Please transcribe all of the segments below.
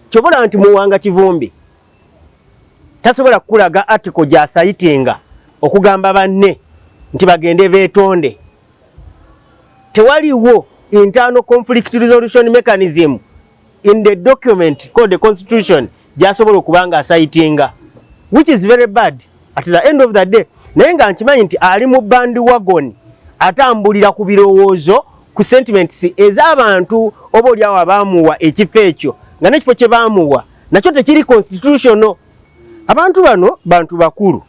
Kyobola nti Muwanga Kivumbi tasobola kukulaga article gy'acitinga okugamba banne nti bagende beetonde. Tewaliwo internal conflict resolution mechanism in the document called the constitution gy'asobola okuba nga acitinga, which is very bad at the end of the day. Naye nga nkimanyi nti ali mu bandwagon, atambulira ku birowoozo, ku sentiments ez'abantu oba oliawo abaamuwa ekifo ekyo, nga n'ekifo kye baamuwa nakyo tekiri constitutional. Abantu bano bantu bakulu,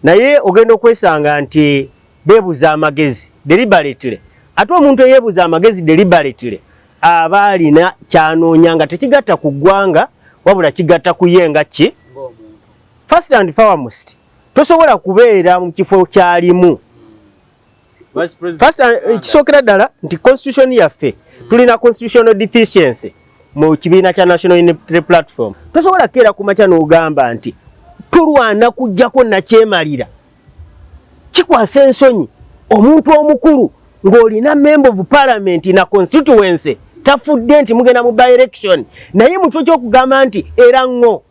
naye ogenda okwesanga nti beebuza amagezi deliberately. Ate omuntu eyeebuza amagezi deliberately aba alina kyanoonya nga tekigatta ku ggwanga, wabula kigatta ku ye nga ki. First and foremost, tosobola kubeera mu kifo kyalimu. First, kisookera ddala nti constitution yaffe, tulina constitutional deficiency mu kibiina kya National Unity Platform. Tosobola kukeera ku makya n'ogamba nti tulwana kujjako nakyemalira. Kikwasa ensonyi omuntu omukulu ng'olina member of parliament na constituency tafudde nti mugenda mu by election, naye mu kifo ky'okugamba nti era ŋŋo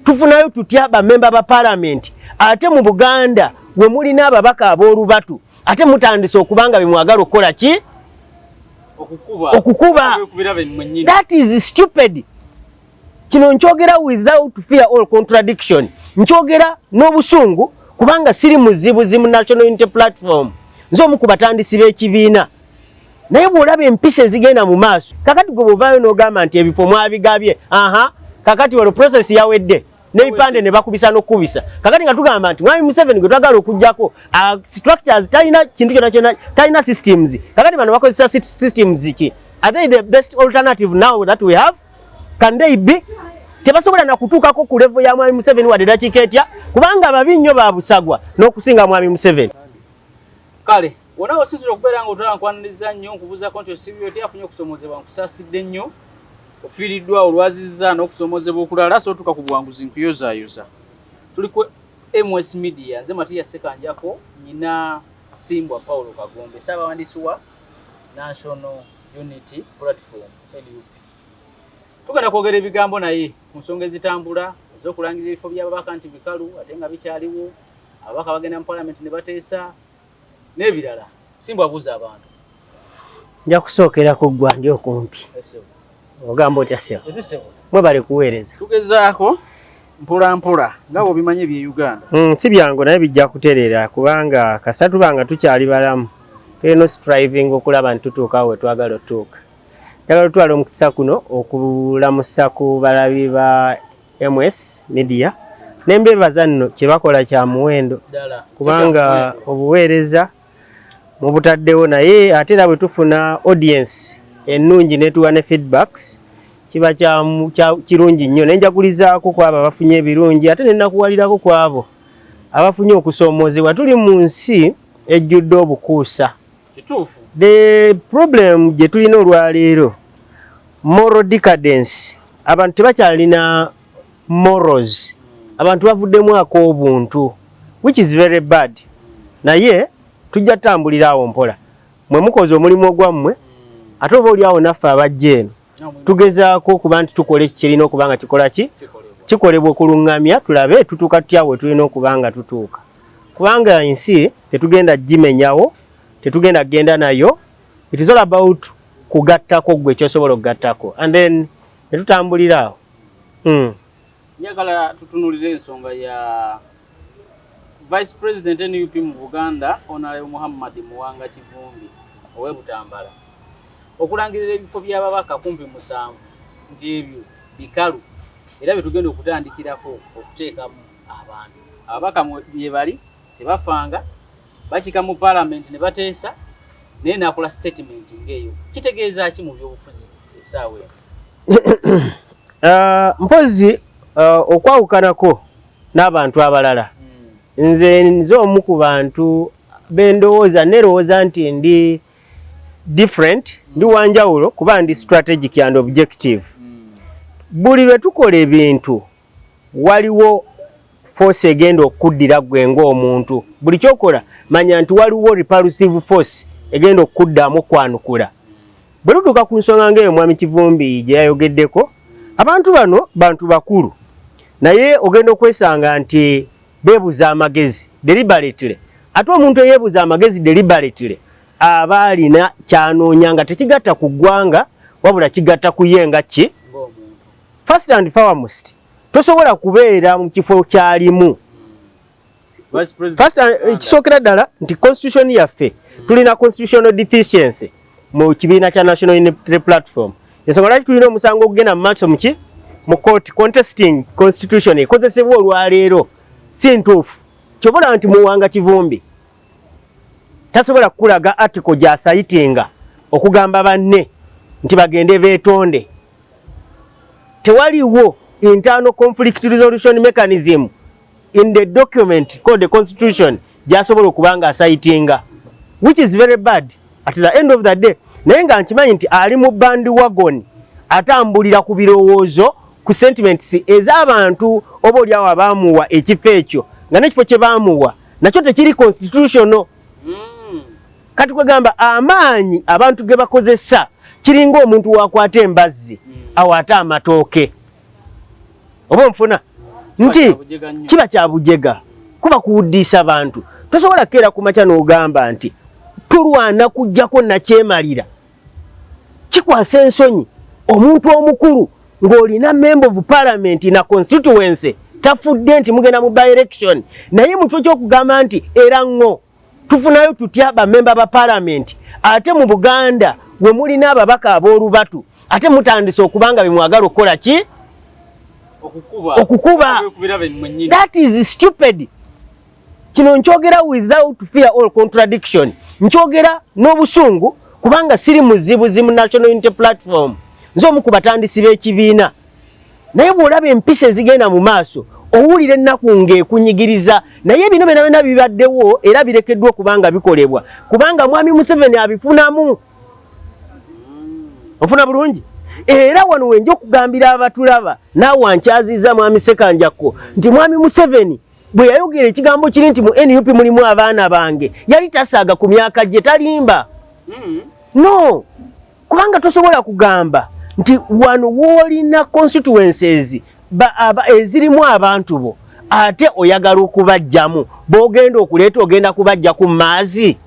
tufunayo tutya bamemba ba parliament, ate mu Buganda we mulina ababaka ab'olubatu, ate mutandise okubanga bye mwagala okukola ki? Okukuba. That is stupid. Kino nkyogera without fear or contradiction, nkyogera n'obusungu kubanga siri muzibuzi mu National Unity Platform. Nze omu ku batandisi b'ekibiina, naye bw'olaba empisa ezigenda mu maaso kakati, gwe bw'ovaayo n'ogamba nti ebifo mwabigabye, aha, kakati wano process yawedde n'ebipande ne bakubisa n'okukubisa. Kakati nga tugamba nti Mwami Museveni gwe twagala okuggyako, structures talina, kintu kyonna kyonna talina, systems. Kakati bano bakozesa systems ki? Are they the best alternative now that we have? Can they be? Tebasobola nakutuukako ku level ya Mwami Museveni wadde dakiika etya, kubanga babi nnyo, ba busagwa n'okusinga Mwami Museveni. Kale wona osinzira okubeera nga otwala, nkwaniriza nnyo, nkubuuzako nti osibye otya? Afunye okusomozebwa, nkusaasidde nnyo, ofiiriddwa, olwazizza n'okusomozebwa okulala, so otuuka ku buwanguzi, nkuyozaayoza. Tuli ku MS Media, nze Matiya Sekanjako, nyina Simbwa Paulo Kagombe, ssaabawandiisi wa National Unity Platform, NUP. Tugenda kwogera ebigambo naye ku nsonga ezitambula ez'okulangirira ebifo by'ababaka nti bikalu ate nga bikyaliwo, ababaka bagenda mu palamenti ne bateesa n'ebirala. Simbwa, buuza abantu. Nja kusookera ku ggwa ndi okumpi. Ogamba otya, ssebo? Mwebale kuweereza. Tugezaako mpola mpola nga bw'obimanyi ebye Uganda. Si byangu, naye bijja kutereera kubanga kasita tuba nga tukyali balamu, tulina striving okulaba nti tutuuka we twagala otuuka. Njagala otwala omukisa kuno okulamusa ku balabi ba MS Media nembebaza nno kye bakola kya muwendo, kubanga obuweereza mubutaddewo, naye ate era bwe tufuna audience ennungi netuwa ne feedbacks, kiba kirungi nnyo. Nenjagulizaako ku abo abafunye ebirungi, ate nenakuwalirako ku abo abafunye okusoomoozebwa. Tuli mu nsi ejjudde obukuusa. The problem gye tulina olwaleero, moral decadence. Abantu tebakyalina morals, abantu bavuddemu ak'obuntu, which is very bad, naye tujja tutambulira awo mpola. Mwe mukoze omulimu ogwammwe, ate oba oli awo naffe abajja eno tugezaako okuba nti tukola ekirina okuba nga kikola ki, kikolebwa okuluŋŋamya, tulabe tutuuka tutya we tulina okuba nga tutuuka, kubanga ensi tetugenda gimenyawo, tetugenda kugenda nayo. It is all about kugattako gwe kyosobola okugattako and then netutambulira awo. Njagala tutunulire ensonga ya Vice President NUP mu Buganda, Honorable Muhammad Muwanga Kivumbi ow'e Butambala, okulangirira ebifo by'ababaka kumpi 7 nti ebyo bikalu era bye tugenda okutandikirako okuteekamu abantu. Ababaka bye bali tebafanga, bakiika mu paalamenti ne bateesa, naye n'akola statement ng'eyo, kitegeeza ki mu byobufuzi essaawa eno? Mpozi okwawukanako n'abantu abalala, nze omu ku bantu bendowooza, nerowooza nti ndi different, ndi wanjawulo kuba ndi strategic and objective. Buli lwe tukola ebintu, waliwo force egenda okuddira ggwe ng'omuntu. Buli kyokola, manya nti waliwo repulsive force egenda okuddamu okwanukula. Bwe tutuuka ku nsonga ng'eyo Mwami Kivumbi gye yayogeddeko, Abantu bano bantu bakulu, naye ogenda okwesanga nti beebuza amagezi deliberately. Ate omuntu eyeebuza amagezi deliberately aba alina kyanoonya nga tekigatta ku ggwanga, wabula kigatta ku ye nga ki. First and foremost, tosobola kubeera mu kifo kyalimu. First, ekisookera ddala nti constitution yaffe, tulina constitutional deficiency mu kibiina kya National Unity Platform. Ensonga lwaki tulina omusango ogugenda mu maaso muki mu court contesting constitution ekozesebwa olwaleero si ntuufu. Kyobola nti Muwanga Kivumbi tasobola kukulaga article gy'acitinga okugamba banne nti bagende beetonde. Tewaliwo internal conflict resolution mechanism in the document called the constitution gyasobola okuba nga acitinga, which is very bad at the end of the day. Naye nga nkimanyi nti ali mu bandwagon, atambulira ku birowoozo, ku sentiments ez'abantu oba oliawo abaamuwa ekifo ekyo, nga n'ekifo kye baamuwa nakyo tekiri constitutional. Kati kwegamba amaanyi abantu ge bakozesa kiringa omuntu wakwata embazzi awo ate amatooke, oba onfuna nti kiba kya bujega, kuba kuwuddiisa bantu. Tosobola kukeera ku makya n'ogamba nti tulwana kujjako nakyemalira. Kikwasa ensonyi omuntu omukulu ng'olina member of parliament na constituency tafudde nti mugenda mu by election, naye mu kifo ky'okugamba nti era ŋŋo tufunayo tutya bamemba ba parliament, ate mu Buganda we mulina ababaka ab'olubatu, ate mutandise okuba nga bemwagala okukola ki? Okukuba. That is stupid. Kino nkyogera without fear or contradiction, nkyogera n'obusungu kubanga siri muzibuzi mu National Unity Platform. Nze omu ku batandisi b'ekibiina, naye bw'olaba empisa ezigenda mu maaso owulira ennaku ng'ekunyigiriza. Naye bino byonna byonna bibaddewo era birekeddwa okubanga bikolebwa kubanga Mwami Museveni abifunamu. Ofuna bulungi. Era wano wenja okugambira abatulaba, naawe ankyaziza Mwami Sekanjakko, nti Mwami Museveni bwe yayogera ekigambo kiri nti mu NUP mulimu abaana bange, yali tasaaga ku myaka gye, talimba. No, kubanga tosobola kugamba nti wano woolina constituencies ezirimu abantu bo, ate oyagala okubajjamu, b'ogenda okuleeta ogenda kubajja ku maazi.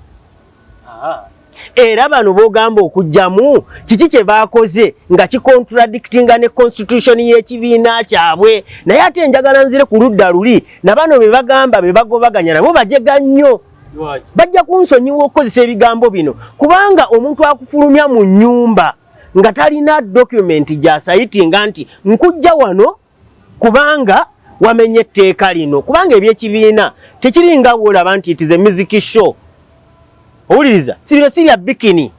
Era bano b'ogamba okugjamu, kiki kye baakoze nga kicontradictinga ne constitution y'ekibiina kyabwe? Naye ate njagala nzire ku ludda luli, na bano be bagamba be bagobaganya nabo bajega nnyo. Bajja kunsonyiwa okukozesa ebigambo bino, kubanga omuntu akufulumya mu nnyumba nga talina document gy'acitinga nti nkujja wano kubanga wamenye etteeka lino, kubanga ebyekibiina tekiringa bwolaba nti it is a music show. Owuliriza, si bino si bya bikini.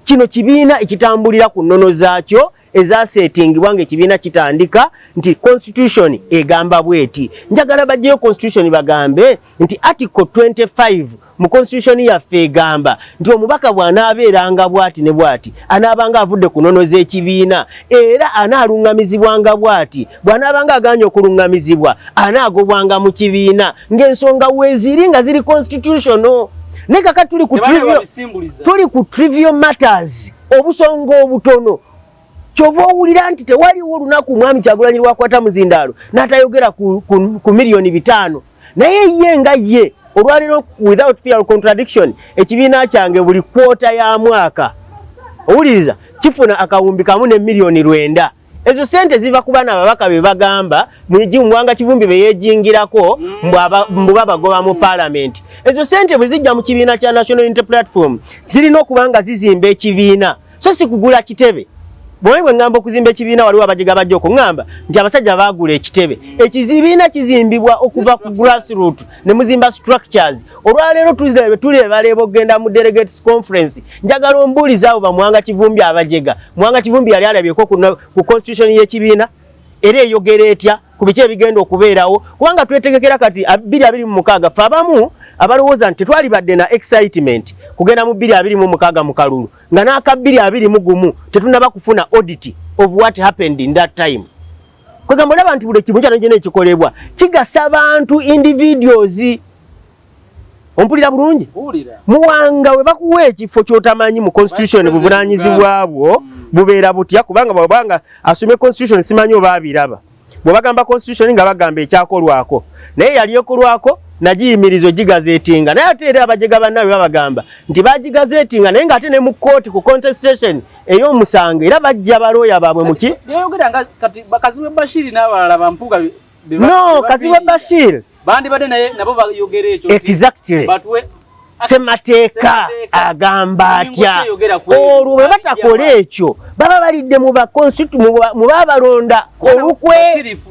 Kino kibiina ekitambulira ku nnono zaakyo ezasetingibwa ng'ekibiina kitandika nti constitution egamba bweti. Njagala bajjeyo constitution bagambe nti article 25 mu constitution yaffe egamba nti omubaka bw'anaabeeranga bw'ati ne bw'ati anaabanga avudde ku nnono z'ekibiina, era anaaluŋŋamizibwanga bw'ati, bw'anaabanga aganye okuluŋŋamizibwa anaagobwanga mu kibiina, ng'ensonga weeziri nga ziri constitutional. Naye kaka tuli ku trivial matters, obusonga obutono. Kyova owulira nti tewaliwo olunaku Mwami Kyagulanyi lwakwata muzindaalo n'atayogera ku 5 miliyoni. Naye ye nga ye olwaliro, without fear of contradiction, ekibiina kyange buli quarter ya mwaka, owuliriza, kifuna 1,900,000. Ezo sente ziva ku baana ababaka be bagamba Muwanga Kivumbi be yeejingirako mbu babagoba mu paalamenti. Ezo sente bwe zijja mu kibiina kya National Unity Platform zirina okuba nga zizimba ekibiina, so si kugula kitebe. Bwe bwe ŋŋamba okuzimba ekibiina, waliwo abajega bajja okuŋŋamba nti abasajja baagula ekitebe. Ekizibiina kizimbibwa okuva ku grassroot ne muzimba structures. Olwaleero tuleebaleeba okugenda mu delegates conference. Njagala ombuulize abo bamuwanga Kivumbi abajega, Muwanga Kivumbi yali alabyeko ku constitution y'ekibiina era eyogera etya ku biki ebigenda okubeerawo? Kubanga twetegekera kati 2026. Ffe abamu abalowooza nti tetwalibadde na excitement kugenda mu 2026 mu kalulu, nga n'aka 2021 tetunaba kufuna audit of what happened in that time. Kwegamba olaba nti buli kimu kyona kyona ekikolebwa kigasa bantu, individuals. Ompulira bulungi? Muwanga, we bakuwa ekifo ky'otamanyi mu constitution, buvunaanyizibwa bwo bubeera butya? Kubanga bwabanga asomye constitution, simanyi oba abiraba. Bwe bagamba constitution nga bagamba ekyakolwako, naye yali ekolwako nagiyimiriza ogigazetinga. Naye ate era abajega bannaabwe babagamba nti bagigazetinga, naye ng'ate ne mu kooti ku contestation ey'omusango era bajja balooya baabwe muki. Byayogera nga kati Kazibwe Bashiri n'abalala bampuga. No, Kazibwe Bashir bandibadde naye nabo bayogera ekyo. Exactly. Batuwe Semateeka agamba atya? Olwo bwe batakola ekyo, baba balidde mu babalonda olukwe.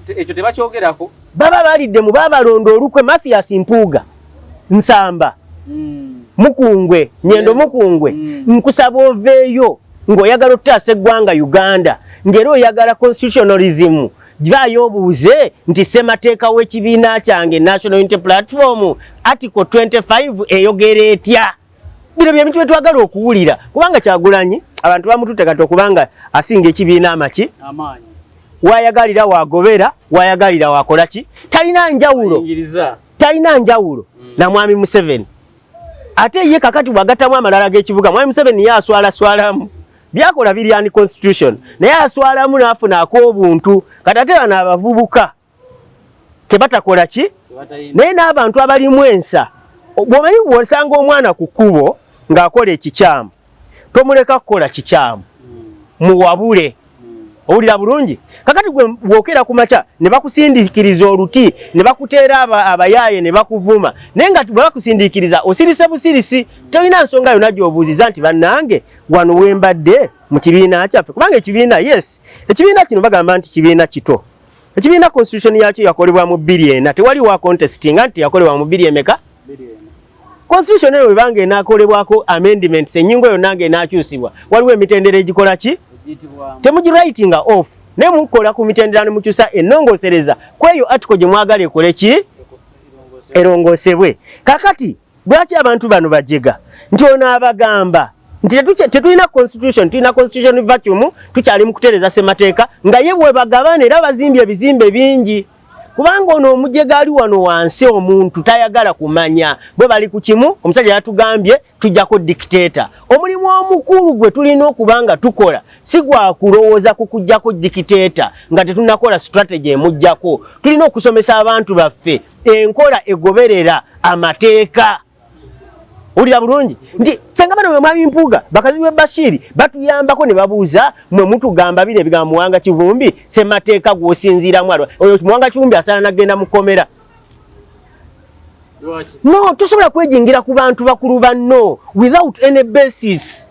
Ekyo tebakyogerako. Baba balidde mu babalonda olukwe. Mathias Mpuuga, Nsamba, Mukungwe, Nyendo, Mukungwe, nkusaba oveeyo ng'oyagala okutaasa eggwanga Uganda, ng'era oyagala constitutionalism. Vaayo obuuze nti ssemateeka w'ekibiina kyange National Unity Platform, article 25 eyogera etya? Bino bye bintu byetwagala okuwulira, kubanga Kyagulanyi abantu bamututte kati okubanga asinga ekibiina amaki amaanyi. Wayagalira wagobera, wayagalira wakola ki, talina njawulo. Ayingiriza. Talina njawulo na mwami Museveni. Ate ye kakati bwagattamu amalala g'ekibuga, mwami Museveni ye aswalaswalamu, byakola biri unconstitution, naye aswalamu n'afuna ak'obuntu. Kati ate bano abavubuka kebatakola ki? Naye n'abantu abalimu ensa, bw'omanyi bw'osanga omwana ku kkubo ng'akola ekikyamu, tomuleka kukola kikyamu, muwabule. Owulira bulungi? Kakati gwe bwokera ku makya ne bakusindiikiriza oluti ne bakuteera abayaaye ne bakuvuma, naye nga bwe bakusindiikiriza osirise busirisi, tolina nsonga yonna gy'obuuziza nti bannange, wano wembadde mu kibiina kyaffe. Kubanga ekibiina, yes, ekibiina kino bagamba nti kibiina kito. Ekibiina constitution yakyo yakolebwa mu 2004. Tewali wa contestinga nti yakolebwa mu bbiri emeka. Constitution eyo webanga enaakolebwako amendments, ennyingo yonna nga enaakyusibwa, waliwo emitendera egikola ki? Temugiwritinga off, naye mukola ku mitendera ne mukyusa ennongoosereza ku eyo article gye mwagala ekole ki? Erongoosebwe. Kakati lwaki abantu bano bajega nti ono abagamba nti tetulina constitution, tulina constitution vacuum, tukyali mu kutereeza ssemateeka, nga ye bwe bagabana era bazimbye ebizimbe bingi? Kubanga ono omujega ali wano wansi, omuntu tayagala kumanya bwe bali ku kimu. Omusajja yatugambye tujjako dictator. Omulimu omukulu gwe tulina okuba nga tukola si gwa kulowooza ku kujjako dictator nga tetunakola strategy emuggyako. Tulina okusomesa abantu baffe enkola egoberera amateeka. Owulira bulungi nti senga bano bwe mwami Mpuuga, Kazibwe Bashiri batuyambako ne babuuza, mwe mutugamba bino ebigambo, Muwanga Kivumbi, semateeka gw'osinziiramu alwa oyo Muwanga Kivumbi asaana nagenda mukomera. No, tosobola kwejingira ku bantu bakulu banno without any basis.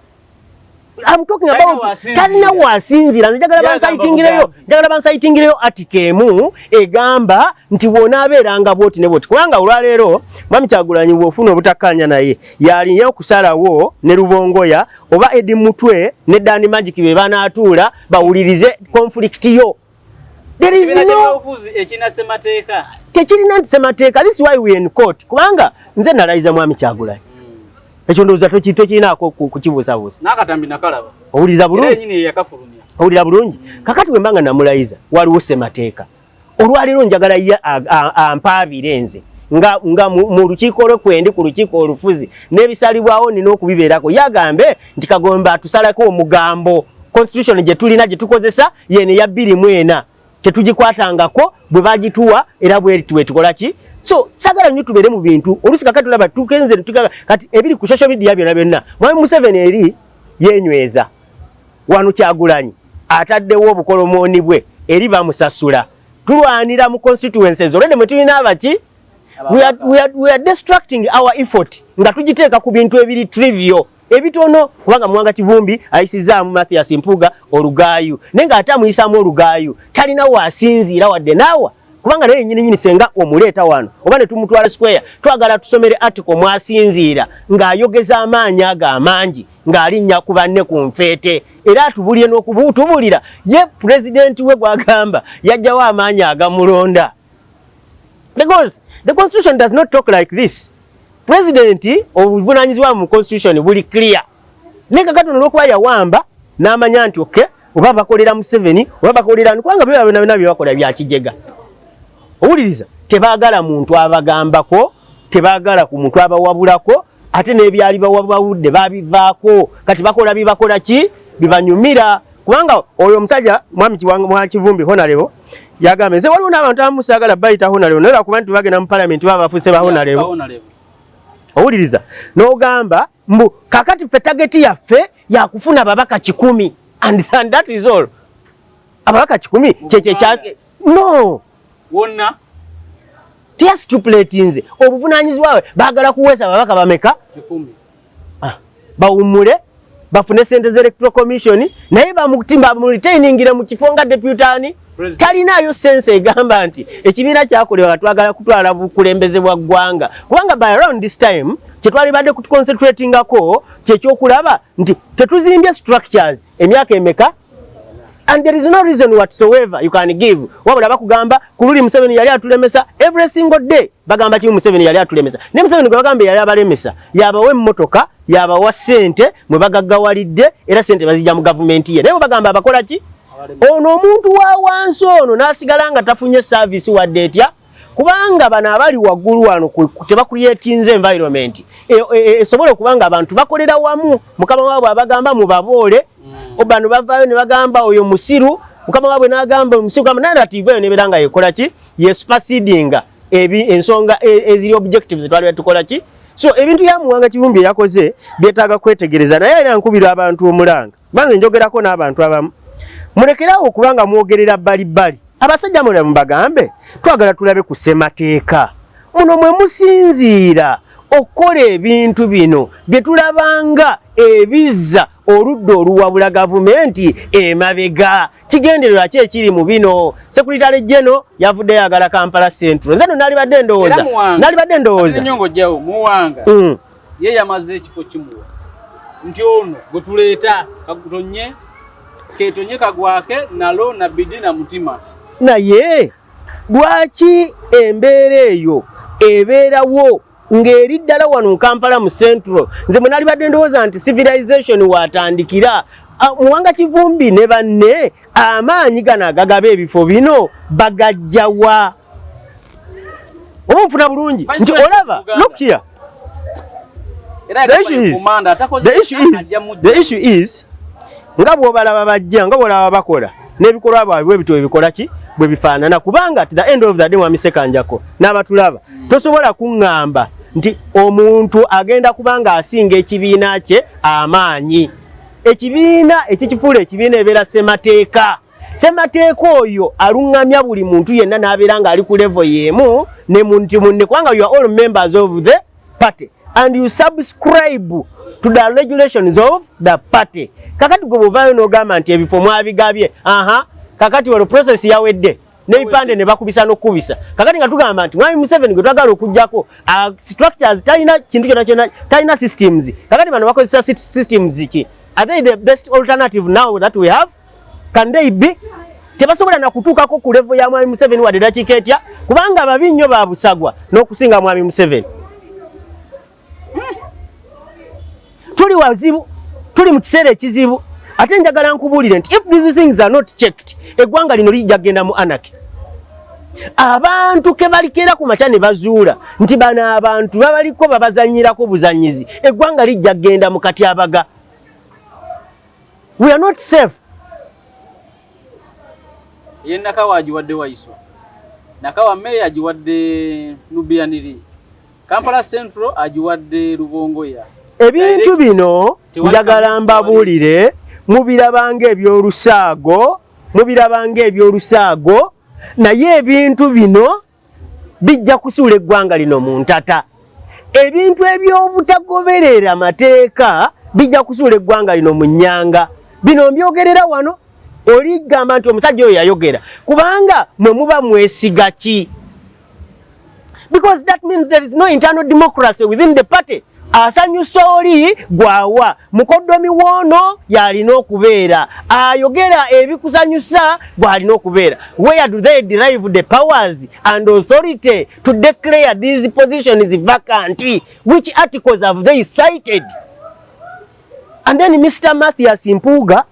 I'm talking about talina wasinzira. Nze njagala bansitingireyo, njagala bansitingireyo article emu egamba nti bw'onaabeeranga bwoti ne bwoti. Kubanga olwaleero mwami Kyagulanyi bw'ofuna obutakkaanya naye, yalina okusalawo ne Rubongoya oba Edi Mutwe ne Dani Magic be banaatuula bawulirize conflict yo. There is no ekina semateeka. Tekirina nti semateeka. This is why we in court, kubanga nze nalayiza mwami Kyagulanyi. Ekyo ndowooza tokirinaako kukibuusabuusa. N'akatambi nakalaba. Owuliriza era bulungi? Yenyini ye yakafulumya. Owulira bulungi? Kakati bwe mbanga namulayiza, waliwo semateeka. Olwaleero njagala ye ampaabire nze nga mu lukiiko lwe kwendi, ku lukiiko olufuzi n'ebisalibwawo nina okubibeerako. Yagambe nti Kagombe atusalako omugambo, constitution gye tulina gye tukozesa yene ya 2004, tetugikwatangako bwe bagituwa, era bwe tukola ki. So sagala nnyo tubeere mu bintu olusi. Kakati tulaba tukenze kati ebiri ku social media byonna byonna. Mwami Museveni eri yenyweza wano, Kyagulanyi ataddewo obukolomooni bwe eri bamusasula. Tulwanira mu constituencies already mwe tulina abaki. We are distracting our effort nga tugiteeka ku bintu ebiri trivial, ebitono, kubanga Muwanga Kivumbi ayisizaamu Mathias Mpuuga olugaayu, naye ng'ate amuyisaamu olugaayu talina waasinziira wadde naawa, kubanga naye nyini nyini senga omuleeta wano oba ne tumutwala square, twagala tusomere article mwasinziira ng'ayogeza amaanyi ago amangi ng'alinnya ku banne ku nfeete, era atubulire n'okubutubulira ye pulezidenti we gw'agamba yajjawo amaanyi agamulonda, because the constitution does not talk like this. President obuvunanyizibwa mu constitution buli clear, naye kakati ono olwokuba yawamba n'amanya nti okay, oba bakolera Museveni oba bakolera, kubanga byona byona byona byebakola byakijega. Owuliriza, tebaagala muntu abagambako. Tebaagala ku muntu abawabulako, ate n'ebyali bawabawudde babivaako. Kati bakola bibakola ki bibanyumira, kubanga oyo omusajja mwami Mwakivumbi honorable yagambye, nze waliwo n'abantu abamu saagala bayita honorable, naye lwakuba nti bagenda mu palamenti baba bafuuse ba honorable. Owuliriza n'ogamba mbu kakati ffe target yaffe yakufuna babaka 100 and that is all. Ababaka 100 kyekyo kya no. Wonna. Teyasitupulatinze obuvunanyizibwa bwe. Baagala kuweesa ababaka bameka? 100. Ah, bawummule bafune sente za Electoral Commission, naye bamutimba bamuretainingira mu kifo nga deputy ani. Talinaayo sense egamba nti ekibiina kyakolewa nga twagala kutwala bukulembeze bwa ggwanga, kubanga by around this time kyetwalibadde kuconcentratingako kyekyokulaba nti tetuzimbye structures emyaka emeka, and there is no reason whatsoever you can give. Wabula bakugamba ku luli Museveni yali atulemesa. Every single day bagamba kimu, Museveni yali atulemesa. Ne Museveni gwe bagamba yali abalemesa, yabawa emmotoka, yabawa ssente mwe bagaggawalidde, era ssente bazijja mu gavumenti ye. Naye bwe bagamba abakola ki, ono omuntu wa wansi ono n'asigala nga tafunye service wadde etya, kubanga bano abali waggulu wano tebacreatinze environment esobola okuba nga abantu bakolera wamu. Mukama waabwe abagamba mubaboole, bano bavaayo ne bagamba oyo musiru. Mukama waabwe n'agamba omusiru, gamba narrative eyo nebeera nga yekola ki, yesupersedinga ensonga eziri objectives zetwali tukola ki. So ebintu bya Muwanga Kivumbi yakoze byetaaga kwetegereza, naye era nkubira abantu omulanga, banze njogerako n'abantu abamu, mulekerawo okuba nga mwogerera bbali bbali. Abasajja mulala mubagambe twagala tulabe ku ssemateeka muno mwe musinziira okukola ebintu bino bye tulabanga ebizza oludda oluwabula gavumenti emabega. Kigendererwa ki ekiri mu bino? Secretary General yavuddeyo agala Kampala Central. Nze no nalibadde ndowooza Era Muwanga, nalibadde ndowooza nyongo jjawo Muwanga ye yamaze ekifo kimuwa nti ono gwe tuleeta kagutonye ketonye kagwake nalo na bidi na mutima. Naye lwaki embeera eyo ebeerawo ng'eri ddala wano mu Kampala mu Central? Nze mwe nalibadde ndowooza nti civilization watandikira. Ah, Muwanga Kivumbi ne banne amaanyi gano agagaba ebifo bino bagajjawa? Oba nfuna bulungi nti olaba, look here. The issue is nga bw'obalaba bajja, nga bw'olaba bakola n'ebikolwa bwabwe bwe bityo bikola ki bwe bifaanana, kubanga at the end of the day, mwami Sekanjako n'abatulaba, tosobola kuŋŋamba nti omuntu agenda kubanga asinga ekibiina kye amaanyi. Ekibiina ekikifuula ekibiina ebeera ssemateeka. Ssemateeka oyo aluŋŋamya buli muntu yenna n'abeera ng'ali ku level y'emu ne muntu munne, kubanga you are all members of the party and you subscribe to the regulations of the party. Kakati gwe bw'ovaayo n'ogamba nti ebifo mwabigabye, aha, kakati olwo process yawedde n'ebipande ne bakubisa n'okukubisa. Kakati nga tugamba nti mwami Museveni gwe twagala okuggyako, structures talina, kintu kyonna kyonna talina, systems. Kakati bano bakozesa systems ki? Are they the best alternative now that we have? Can they be? Tebasobola na kutuukako ku level ya mwami Museveni wadde dakiika etya, kubanga babi nnyo, ba busagwa n'okusinga mwami Museveni. Tuli wazibu, tuli mu kiseera ekizibu. Ate njagala nkubuulire nti if these things are not checked, eggwanga lino lijja kugenda mu anarchy. Abantu ke balikeera ku makya ne bazuula nti bano abantu babaliko babazanyirako buzanyizi, eggwanga lijja kugenda mu katyabaga. We are not safe. Ye Nakawa agiwadde Waiswa, Nakawa meya agiwadde Nubianiri, Kampala Central agiwadde Lubongoya. Ebintu bino njagala mbabuulire, mubirabanga ebyolusaago, mubirabanga ebyolusaago, naye ebintu bino bijja kusuula eggwanga lino mu ntata. Ebintu eby'obutagoberera mateeka bijja kusuula eggwanga lino mu nnyanga. Bino mbyogerera wano, oligamba nti omusajja oyo yayogera kubanga mwe muba mwesiga ki, because that means there is no internal democracy within the party. Asanyusa oli gwawa mukoddomi woono yalina okubeera ayogera ebikusanyusa gwalina okubeera. Where do they derive the powers and authority to declare these positions vacant? Which articles have they cited? And then Mr. Mathias Mpuuga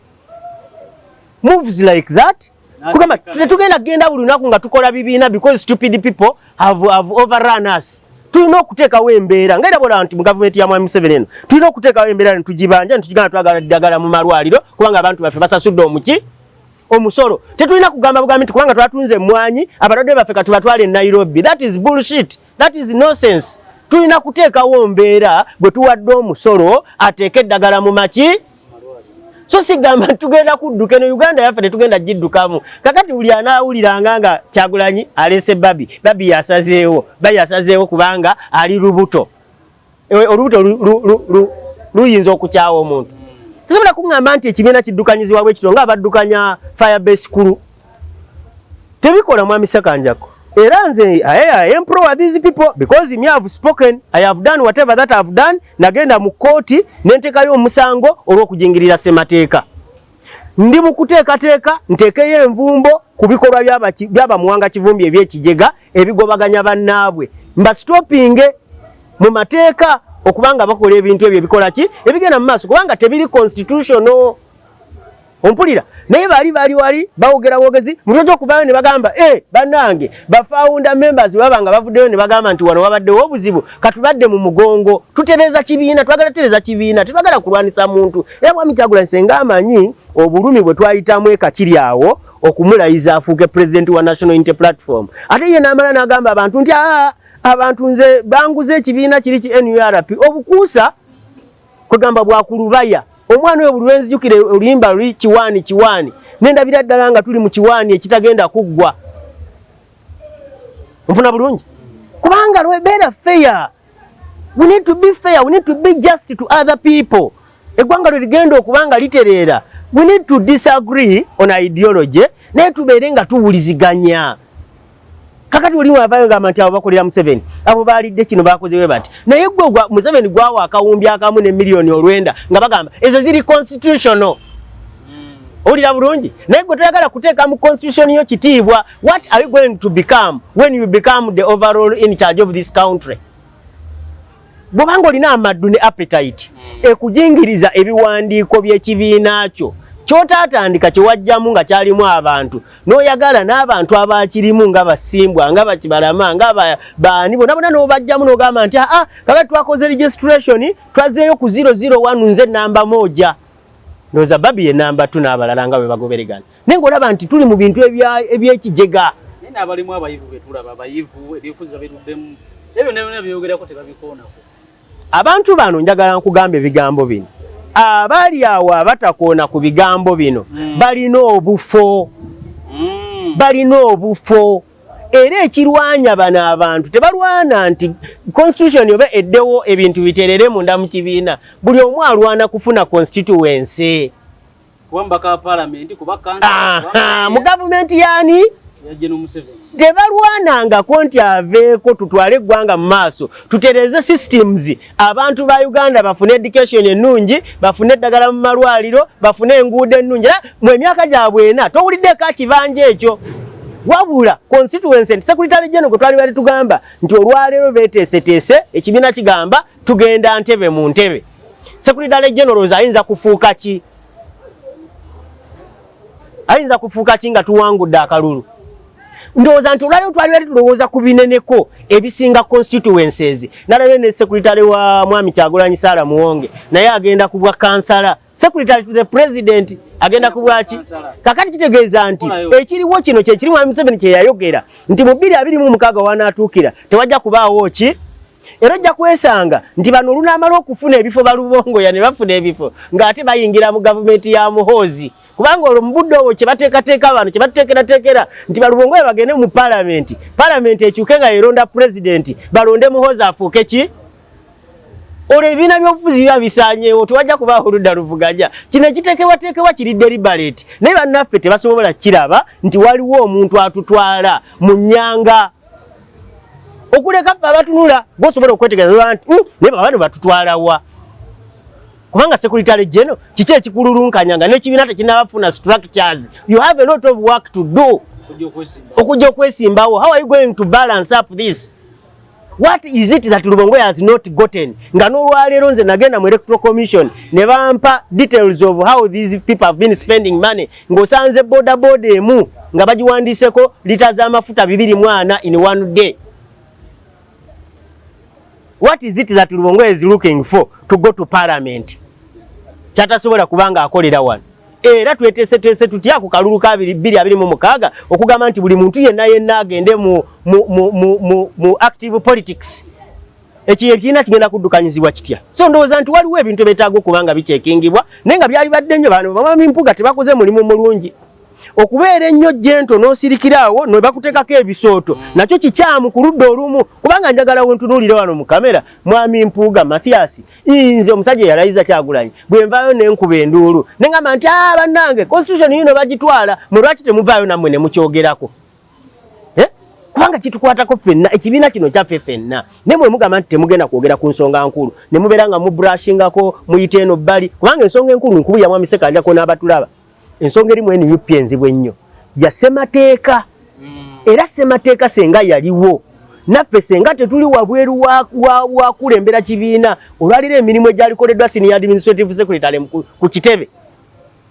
moves like that. Kugamba tetugenda kugenda buli lunaku nga tukola bibiina because stupid people have overrun us. Tulina okuteekawo embeera nga era bwolaba nti mu gavumenti ya Mwami Museveni eno tulina okuteekawo embeera ne tugibanja ne tugigamba twagala ddagala mu malwaliro kubanga abantu baffe basasudde omuki omusolo. Tetulina kugamba bugambi nti kubanga twatunze emmwanyi abalwadde baffe katubatwale e Nairobi. That is bullshit, that is nonsense. Tulina kuteekawo mbeera bwe tuwadde omusolo ateeke eddagala mu maki, so sigamba nti tugenda kudduka eno Uganda yaffe, tetugenda giddukamu. Kakati buli anaawuliranga nga Kyagulanyi aleese Barbie, Barbie yasazeewo, Barbie yasazeewo kubanga ali lubuto. Olubuto luyinza okukyawa omuntu. Tosobola kuŋŋamba nti ekibiina kiddukanyizibwa bwe kityo nga abaddukanya Firebase crew tebikola. Mwami Sekanjako, era nze I implore these people because me have spoken, I have done whatever that I have done. Nagenda mu kkooti ne nteekayo omusango olw'okujingirira ssemateeka. Ndi mu kuteekateeka nteekeyo envumbo ku bikolwa by'abamuwanga Kivumbi ebyekijega ebigobaganya bannaabwe, mbastopinge mu mateeka okubanga bakola ebintu ebyo ebikola ki ebigenda mu maaso, kubanga tebiri constitutional. Ompulira? Naye bali bali wali bawogera bwogezi mu byo gy'okuvaayo ne bagamba, e bannange, ba founder members baba nga bavuddeyo ne bagamba nti wano wabaddewo obuzibu, katubadde mu mugongo tutereeza kibiina. Twagala tutereeza kibiina, tetwagala kulwanisa muntu. Era Mwami Kyagulanyi senga amanyi obulumi bwe twayitamu ekakiri awo okumulayiza afuuke president wa National Unity Platform, ate ye n'amala n'agamba abantu nti aa abantu nze banguze ekibiina kiri ki NURP obukuusa kwegamba bwakulubaya. Omwana oyo buli lwenzijukira oluyimba luli kiwaani kiwaani, nendabira ddala nga tuli mu kiwaani ekitagenda kuggwa. Nfuna bulungi kubanga lwebeera fair. We need to be fair, we need to be just to other people. Eggwanga lwe ligenda okuba nga litereera, we need to disagree on ideology, naye tubeere nga tuwuliziganya. Kakati oli wavayo ngamba nti abo bakolera Museveni, abo balidde kino, bakoze bwe bati, naye gwe Museveni gwawa akawumbi akamu ne miliyoni 90 nga bagamba ezo ziri constitutional. Owulira bulungi? Naye gwe toyagala kuteeka mu constitution yo kitiibwa. What are you going to become when you become the overall in charge of this country? Bw'obanga olina amaddu ne appetite ekujingiriza ebiwandiiko by'ekibiina kyo kyotaatandika, kyewajjamu nga kyalimu abantu, n'oyagala n'abantu abakirimu nga basimbwa nga bakibalama nga baani bonna bonna n'obajjamu n'ogamba nti aa kakati twakoze registration, twazzeeyo ku 001, nze namba 1, ndowooza Barbie ye namba 2 n'abalala nga bwe bagoberegana, naye ng'olaba nti tuli mu bintu ebyekijega. Naye n'abalimu abayivu betulaba, abayivu ebyobufuzi babiruddemu, ebyo byonna byogerako tebabikoonako. Abantu bano njagala nkugamba ebigambo bino, abali awo abatakoona ku bigambo bino balina obufo. Balina obufo, era ekirwanya bano abantu tebalwana nti constitution oba eddewo ebintu biterere munda mu kibiina. Buli omu alwana kufuna constituency. Kuba mubaka wa paalamenti, kuba Aha, mu gavumenti yaani? Ya General Museveni. Tebalwanangako nti aveeko tutwale eggwanga mu maaso, tutereeze systems, abantu ba Uganda bafune education ennungi, bafune eddagala mu malwaliro, bafune enguudo ennungi. Era mu emyaka gyabwe ena towuliddeko akibanja ekyo, wabula constituency nti secretary general gwe twali bali tugamba nti olwaleero beeteeseteese, ekibiina kigamba tugenda ntebe mu ntebe. Secretary general ayinza kufuuka ki? Ayinza kufuuka ki nga tuwangudde akalulu? Ndowooza nti olwaleero twali bali tulowooza ku bineneko ebisinga constituencies. Nalabye ne secretary wa Mwami Kyagulanyi, Sara Muwonge, naye agenda ku bwa kansala. Secretary to the president agenda ku bwaki? Kakati kitegeeza nti ekiriwo kino kyekiri Mwami Museveni kye yayogera nti mu 2026 wanaatuukira tewajja kubaawo ki, era ojja kwesanga nti bano olunaamala okufuna ebifo balubongoya ne bafuna ebifo ng'ate bayingira mu gavumenti ya Muhoozi, kubanga olwo mu budde obwo kye bateekateeka bano kye batuteekerateekera nti balubongoya bagende mu paalamenti, paalamenti ekyuke nga yeronda pulezidenti, balonde Muhoozi afuuke ki. Olwo ebibiina by'obufuzi biba bisaanyeewo, tewajja kubaawo oludda luvuganya. Kino ekiteekebwateekebwa kiri deliberate, naye bannaffe tebasobola kiraba nti waliwo omuntu atutwala mu nnyanga okuleka ffe abatunula. Gwosobola okwetegereza nti naye bano batutwala wa? Kubanga secretary general kiki ekikululunkanya nga n'ekibiina tekinnabafuna structures? You have a lot of work to do okujja okwesimbawo. How are you going to balance up this? What is it that Lubongoya has not gotten? Nga n'olwaleero nze nagenda mu Electoral Commission ne bampa details of how these people have been spending money, ng'osanze boda boda emu nga bagiwandiiseko lita z'amafuta 240 in one day. What is it that Lubongoya is looking for to go to parliament? Kyatasobola kubanga akolera wano. Era tweteeseteese tutya ku kalulu ka 2026 okugamba nti buli muntu yenna yenna agende mu active politics? Ekyo ekibiina kigenda kuddukanyizibwa kitya? So ndowooza nti waliwo ebintu ebyetaaga okuba nga bikyekingibwa, naye nga byali badde nnyo bano bamwami Mpuuga tebakoze mulimu mulungi. Okubeera ennyo gentle n'osirikira awo ne bakuteekako ebisooto, nakyo kikyamu ku ludda olumu, kubanga njagala wentunuulire wano mu kamera, mwami Mpuuga Mathias, nze omusajja eyalayiza Kyagulanyi, bwe nvaayo ne nkuba enduulu ne ngamba nti, "Ah, bannange, constitution yino bagitwala," mwe lwaki temuvaayo nammwe ne mukyogerako? Eh? Kubanga kitukwatako ffenna, ekibiina kino kyaffe ffenna. Naye mwe mugamba nti temugenda kwogera ku nsonga nkulu, ne mubeera nga mubrushingako, muyite eno bbali, kubanga ensonga enkulu nkubu ya mwami Ssekanjako n'abatulaba. Ensonga erimu NUP enzibu ennyo ya ssemateeka. Era ssemateeka senga yaliwo naffe, senga tetuli wabweru wa kulembera kibiina, olwaliro emirimu egyalikoleddwa senior administrative secretary ku kitebe,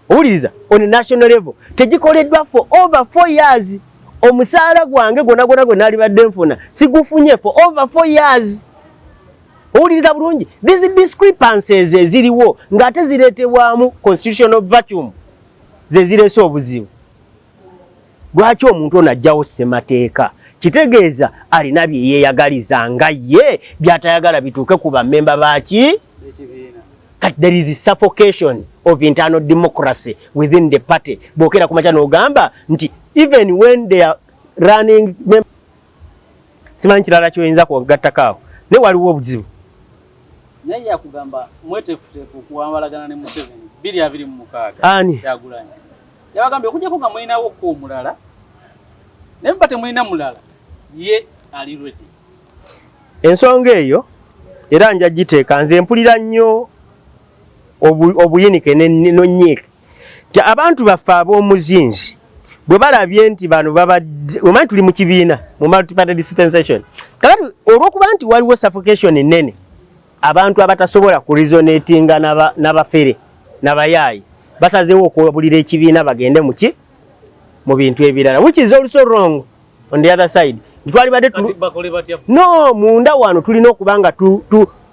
owuliriza, on national level tegikoleddwa for over 4 years. Omusaala gwange gwonna gwonna gwe naalibadde nfuna sigufunye for over 4 years. Owuliriza bulungi, these discrepancies eziriwo ng'ate zireetebwamu constitutional vacuum ze zireese obuzibu. Lwaki omuntu ono ajjawo ssemateeka? Kitegeeza alina bye yeeyagaliza nga ye by'atayagala bituuke ku bammemba baaki. Ekibiina. Kati there is suffocation of internal democracy within the party. Bwokera ku makya n'ogamba nti even when they are running, simanyi kirala kyoyinza kugattako awo, naye waliwo obuzibu. Naye yakugamba mweteefuteefu okuwambalagana ne Museveni 2026. Ani? Kyagulanyi yabagambye okujjako nga mulinawo ko omulala, naye muba temulina mulala, ye ali ready. Ensonga eyo era nja giteeka. Nze mpulira nnyo obuyinike nonyiike nti abantu baffe ab'omuzinzi bwe balabye nti bano babadde, omanyi tuli mu kibiina mu multiparty dispensation. Kakati olw'okuba nti waliwo suffocation nnene, abantu abatasobola kuresonatinga n'abafere n'abayaayi basazeewo okwabulira ekibiina bagende muki mu bintu ebirala, which is also wrong on the other side. Twalibadde Kati bakole batya? No, munda wano tulina okuba nga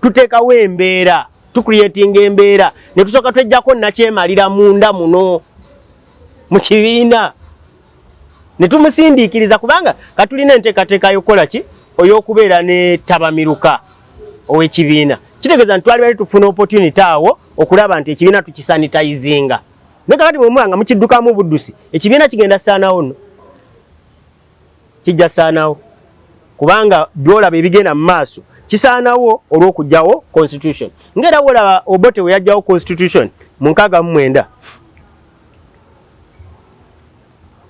tuteekawo embeera, tucreatinga embeera ne tusooka twejjako nakyemalira munda muno mu kibiina ne tumusindiikiriza, kubanga katulina enteekateeka y'okukola ki oy'okubeera ne tabamiruka ow'ekibiina. Kitegeeza nti twali bali tufuna opportunity awo okulaba nti ekibiina tukisanitizinga. Naye kakati bwe muba nga mukiddukamu buddusi, ekibiina kigenda saanawo nno, kijja saanawo, kubanga byolaba ebigenda mu maaso kisaanawo olw'okuggyawo constitution. Ng'era bwolaba Obote we yajjawo constitution mu 69,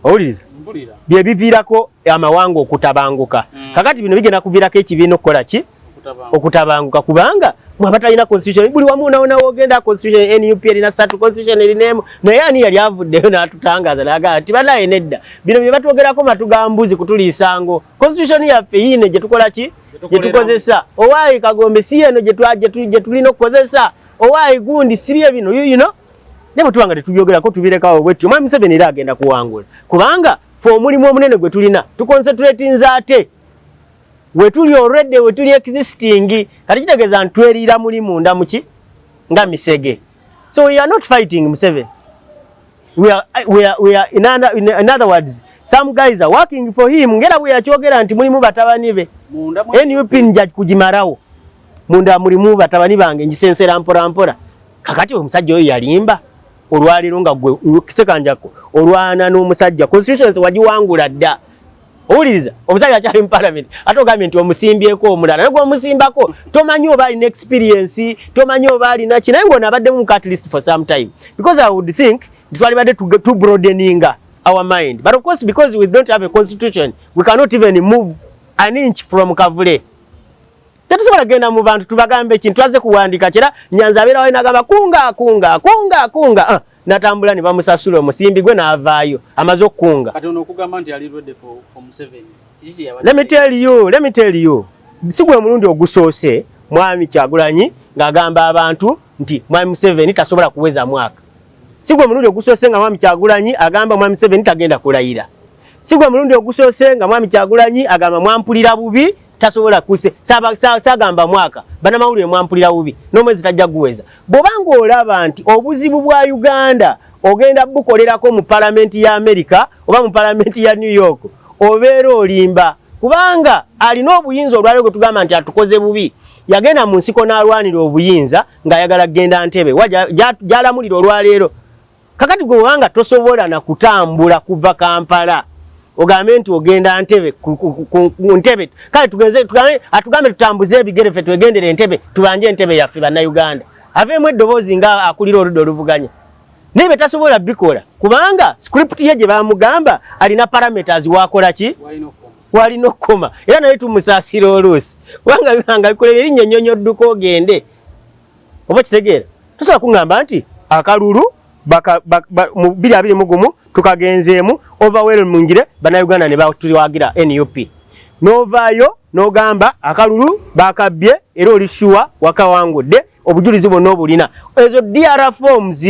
owuliriza? Mpulira. Bye biviirako amawanga okutabanguka. Kakati bino bigenda kuviirako ekibiina okukola ki? Okutabanga. Okutabanguka, kubanga mwe abatalina constitution, buli wamu onawona wogenda constitution NUP erina satu, constitution erina emu. Naye ani yali avuddeyo n'atutangaaza n'agamba nti banaye nedda, bino bye batwogerako matu ga mbuzi kutuliisa ngo constitution yaffe yiine gye tukola ki, gye tukozesa? Owaayi Kagombe, si eno gye tulina okukozesa? Owaayi gundi, si bye bino? Naye bwe tuba nga tetubyogerako, tubirekawo bwetyo, omwami Museveni era agenda kuwangula, kubanga fe omulimu omunene gwe tulina tuconcentratinze ate wetuli already, wetuli existing. Kati kitegeeza nti tweriira muli munda muki nga misege. So we are not fighting Museveni. We are in other words, some guys are working for him, ngera bwe yakyogera nti mulimu batabani be. Munda NUP nja kugimarawo, munda mulimu batabani bange, ngisensera mpora mpora. Kakati omusajja oyo yalimba olwaleero nga gwe Ssekanjako olwana n'omusajja, constitution wagiwangula dda. Owuliriza, omusajja akyali mu parliament, ate ogambye nti omusimbyeko omulala, naye gweomusimbako tomanyi oba alina experience, tomanyi oba alina ki, naye ng'ono abaddemu mu at least for some time, because I would think nti twalibadde tu broadeninga our mind. But of course, because we don't have a constitution, we cannot even move an inch from kavule. Tetusobola kugenda mu bantu tubagambe ekintu twaze kuwandika kira. Nyanza abeerawo nagamba kunga kunga kunga kunga, ah, natambula ne bamusasula omusimbi gwe n'avaayo amaze okukunga. Kati ono okugamba nti ali ready for Museveni, kiki kye yabadde? Let me tell you, let me tell you, si gwe mulundi ogusoose mwami Kyagulanyi ng'agamba abantu nti mwami Museveni tasobola kuweza mwaka. Si gwe mulundi ogusoose nga mwami Kyagulanyi agamba mwami Museveni tagenda kulayira. Si gwe mulundi ogusoose nga mwami Kyagulanyi agamba mwampulira bubi. Tasobola kuse sagamba mwaka. Banamawulire mwampulira bubi, n'omwezi tajja guweza. Bw'obanga olaba nti obuzibu bwa Uganda ogenda bukolerako mu palamenti ya America oba mu palamenti ya New York, obeera olimba, kubanga alina obuyinza. Olwaleero gwe tugamba nti atukoze bubi, yagenda mu nsiko n'alwanira obuyinza ng'ayagala kugenda Ntebe wa gy'alamulira olwaleero. Kakati gwe obanga tosobola na kutambula kuva Kampala ogambe nti ogenda Ntebe ku Ntebe, kale tugenze tugambe, atugambe tutambuze ebigere ffe twegendere Entebe, tubanje Entebe yaffe Bannayuganda, aveemu eddoboozi nga akulira oludda oluvuganya. Naye bye tasobola bikola kubanga script ye gye bamugamba alina parameters wakola ki walina okukoma. Era naye tumusaasira oluusi kubanga bibanga bikolera erinnya ennyonyi odduka ogende, oba kitegeera. Tosobola kuŋŋamba nti akalulu mu 2021 tukagenzeemu overwhelmingly, Bannayuganda ne batuwagira NUP, n'ovaayo n'ogamba akalulu bakabbye, era oli sure wakawangudde, obujulizi bwonna obulina. Ezo DR forms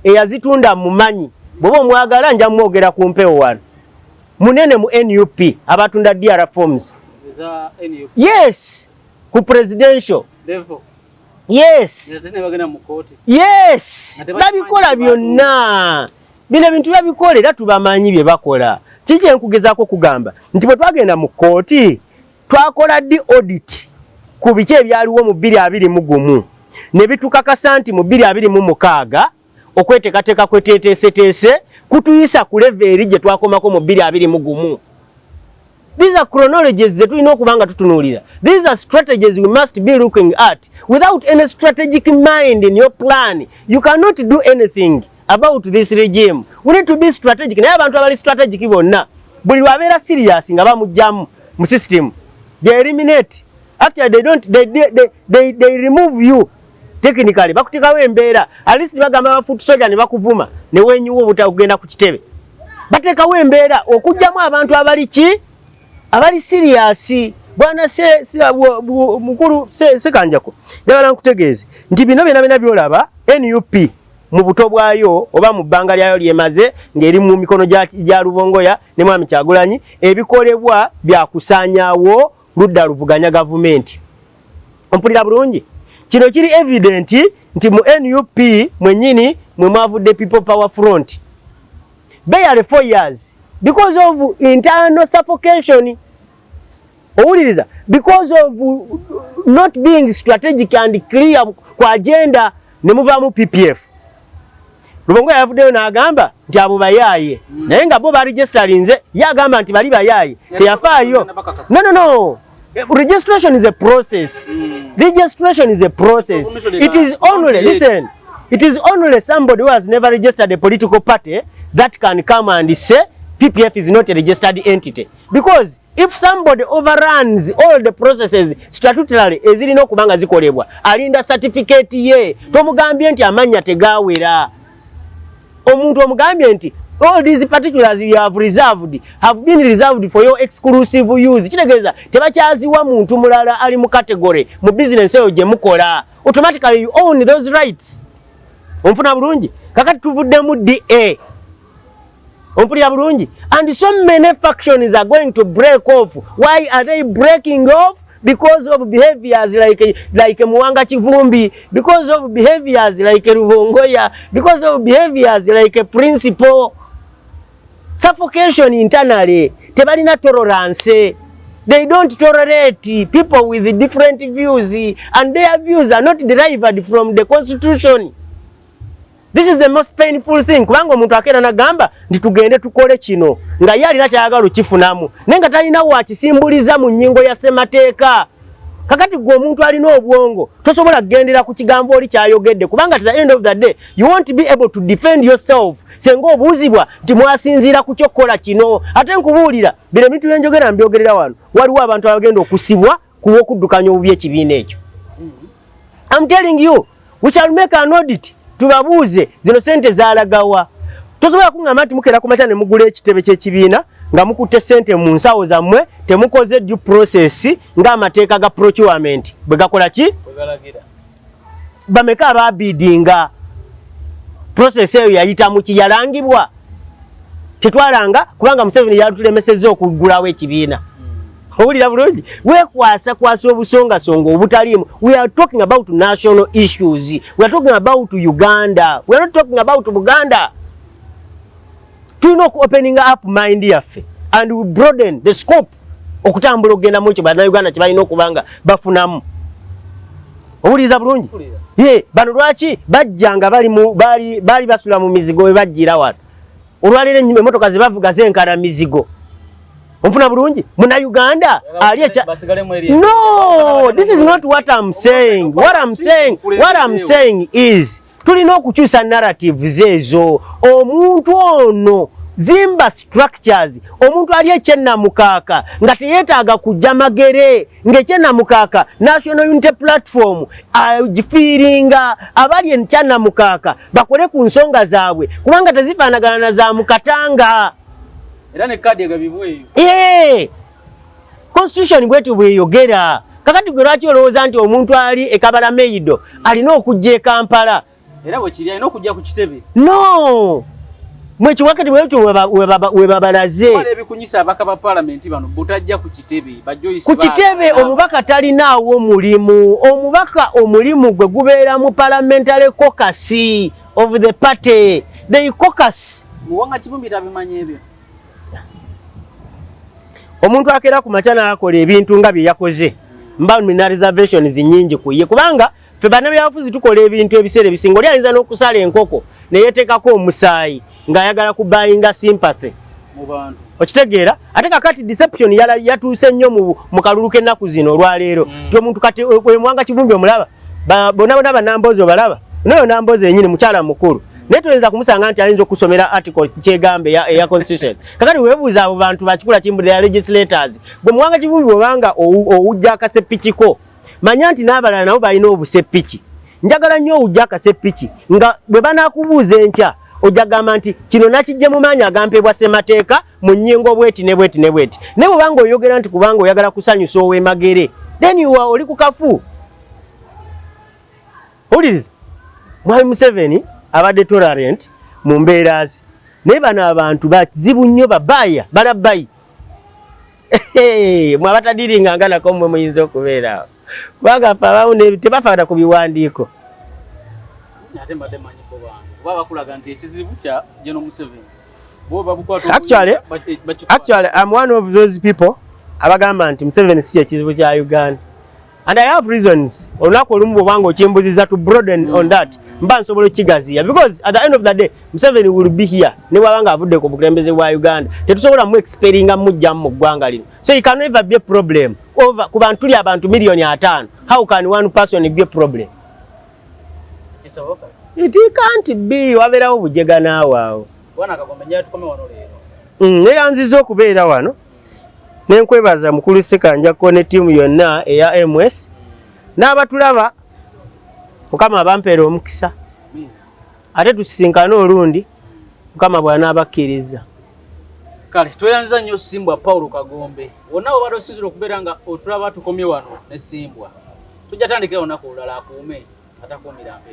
eyazitunda mumanyi, bw'oba omwagala nja mwogera ku mpewo wano, munene mu NUP abatunda DR forms. Yes, ku presidential. Yes, yes, babikola byonna bino ebintu babikola, era tubamanyi bye bakola. Kiki kyenkugezaako kugamba nti bwe twagenda mu kkooti twakola ddi audit ku biki ebyaliwo mu 2021 ne bitukakasa nti mu 2026 okweteekateeka kweteeteeseteese kutuyisa ku level eri gye twakomako mu 2021. These are chronologies ze tulina okuba nga tutunuulira. These are strategies we must be looking at. Without any strategic mind in your plan, you cannot do anything about this regime. We need to be strategic. Naye abantu abali strategic bonna buli lwabeera serious nga bamugjamu mu system. They eliminate. Actually, they don't, they remove you technically. Bakutekawo embeera. At least bagamba ba foot soldier ne bakuvuma ne wenyiwa obuta kugenda ku kitebe. Bateekawo embeera okugjamu abantu abali ki? Abali serious. Bwana mukulu Sekanjako, njagala nkutegeeze nti bino byonna byonna byolaba, NUP mu buto bwayo oba mu bbanga lyayo lyemaze ng'eri mu mikono gya Lubongoya ne Mwami Kyagulanyi, ebikolebwa byakusaanyaawo ludda luvuganya gavumenti. Ompulira bulungi? Kino kiri evident nti mu NUP mwennyini mwe mwavudde People Power Front, barely 4 years, because of internal suffocation. Owuliriza? Because of not being strategic and clear ku agenda, ne muvaamu PPF. Lubongoya yavuddeyo n'agamba nti abo bayaaye, naye nga bo baregisterinze. Ye agamba nti bali bayaaye, teyafaayo. No, no, no, registration is a process. Registration is a process. It is only, listen, it is only somebody who has never registered a political party that can come and say PPF is not a registered entity, because if somebody overruns all the processes statutorily ezirina okuba nga zikolebwa, alinda certificate ye. Tomugambye nti amannya tegawera. Omuntu omugambye nti all these particulars you have reserved have been reserved for your exclusive use. Kitegeeza tebakyaziwa muntu mulala ali mu category mu business eyo gye mukola. Automatically you own those rights. Onfuna bulungi? Kakati tuvuddemu DA. Ompulira bulungi? And so many factions are going to break off. Why are they breaking off? Because of behaviors like Muwanga Kivumbi, because of behaviors like Rubongoya, because of behaviors like a principal suffocation internally. Tebalina tolerance. They don't tolerate people with different views, and their views are not derived from the constitution. This is the most painful thing, kubanga omuntu akeera nagamba nti tugende tukole kino nga ye alina kyayagala okifunamu, naye nga talina wakisimbuliza mu nnyingo ya ssemateeka. Kakati gwe omuntu alina obwongo tosobola kugendera ku kigambo oli kyayogedde, kubanga at the end of the day you won't be able to defend yourself senga obuuzibwa nti mwasinziira ku kyokkola kino. Ate nkubuulira, bino ebintu byenjogera mbyogerera wano, waliwo abantu abagenda okusibwa ku lw'okuddukanya obubi ekibiina ekyo. I'm telling you, we shall make an audit, tubabuuze zino sente zalagawa. Tosobola kuŋŋamba nti mukeera ku makya ne mugula ekitebe ky'ekibiina nga mukutte sente mu nsawo zammwe, temukoze due process ng'amateeka ga procurement bwe gakola ki. Bameka ababidinga? Process eyo yayita muki? Yalangibwa? Tetwalanga, kubanga Museveni yatulemesezza okuggulawo ekibiina. Owulira bulungi? Weekwasa kwasa obusongasonga obutaliimu. We are talking about national issues. We are talking about Uganda. We are not talking about Buganda. Tulina oku opening up mind yaffe and we broaden the scope okutambula okugenda mu ekyo Bannayuganda kye balina okuba nga bafunamu. Owuliriza bulungi? Ye bano lwaki bajja nga bali mu bali bali basula mu mizigo we bajjira wano? Olwaleero emmotoka ze bavuga zenkana mizigo. Onfuna bulungi? Munnayuganda ali ekya. No, this is not what I'm saying. What I'm saying is tulina okukyusa narratives ezo. Omuntu ono zimba structures. Omuntu ali ekyennamukaaka nga teyeetaaga kujja Magere, ng'ekyennamukaaka National Unity Platform agifiiringa. Abali ekyannamukaaka bakole ku nsonga zaabwe, kubanga tezifaanagana na za Mukatanga. Era ne kaadi egabibwa eyo. Ee, constitution bwetyo bweyogera. Kakati gwe lwaki olowooza nti omuntu ali e Kabalameido alina okujja e Kampala? Era bwe kiri, alina okujja ku kitebe. No, mwekiwakati bwetyo we babalaze. Wala ebikunyisa ababaka ba paalamenti bano butajja ku kitebe. Ku kitebe omubaka talinaawo mulimu. Omubaka omulimu gwe gubeera mu parliamentary caucus of the party, the caucus. Muwanga Kivumbi tabimanyi ebyo. Omuntu akeera ku makya n'akola ebintu nga bye yakoze, mba nina reservations nnyingi ku ye, kubanga ffe bannabyabufuzi tukola ebintu ebiseera ebisinga oli ayinza n'okusala enkoko neyeteekako omusaayi ng'ayagala kubuyinga sympathy mu bantu. Okitegeera? Ate kakati deception yatuuse nnyo mu kalulu k'ennaku zino olwaleero. Ti omuntu kati oyo Muwanga Kivumbi omulaba, bonna bonna bannamboozi obalaba, noyo Namboozi enyini mukyala mukulu, naye toyinza kumusanga nti ayinza okusomera article kyegambe eya constitution. Kakati weebuuza abo bantu bakikula kimbu, they are legislators. Gwe Muwanga Kivumbi bwobanga owujja akasepikiko, manya nti n'abalala nabo balina obusepiki. Njagala nnyo owujja akasepiki nga bwe banaakubuuza enkya, ojja gamba nti kino nakijje mu maanyi agampebwa ssemateeka mu nnyingo bweti ne bweti ne bweti. Naye bwobanga oyogera nti kubanga oyagala kusanyusa ow'emagere, then you are oli ku kafu. Owuliriza, Mwami Museveni abadde tolerant mu mbeera ze, naye bano abantu bazibu nnyo, babaaya balabbayi. Mwe abatadiringanga nako mmwe muyinza okubeera awo, kubanga ffe abamu tebafaana ku biwandiiko. Ate mbadde manyiko bantu kuba bakulaga nti ekizibu kya General Museveni bo babukwata. Actually, I'm one of those people abagamba nti Museveni si ekizibu kya Uganda, and I have reasons. Olunaku olumu bwobanga okimbuziza to broaden on that, mba nsobola okukigaziya, because at the end of the day Museveni will be here ne bwabanga avudde ku bukulembeze bwa Uganda. Tetusobola mu expellinga mujjamu mu ggwanga lino, so it can never be a problem over ku bantu tuli abantu 500,000,000. How can one person be a problem? Kisoboka? It can't be. Wabeerawo bujega naawe awo. Bwana Kagombe, njala tukome wano leero. Neyanziza okubeera wano nenkwebaza mukulu Ssekanjako ne ttiimu yonna eya MS n'abatulaba. Mukama abampeera omukisa, ate tusisinkane olundi Mukama bw'anaabakkiriza. Kale tweyanza nnyo Simbwa Paulo Kagombe. Wonna wobadde osinzira okubeera nga otulaba, tukomye wano ne Simbwa. Tujja tandikira olunaku olulala. Akuume atakuumira mpeera.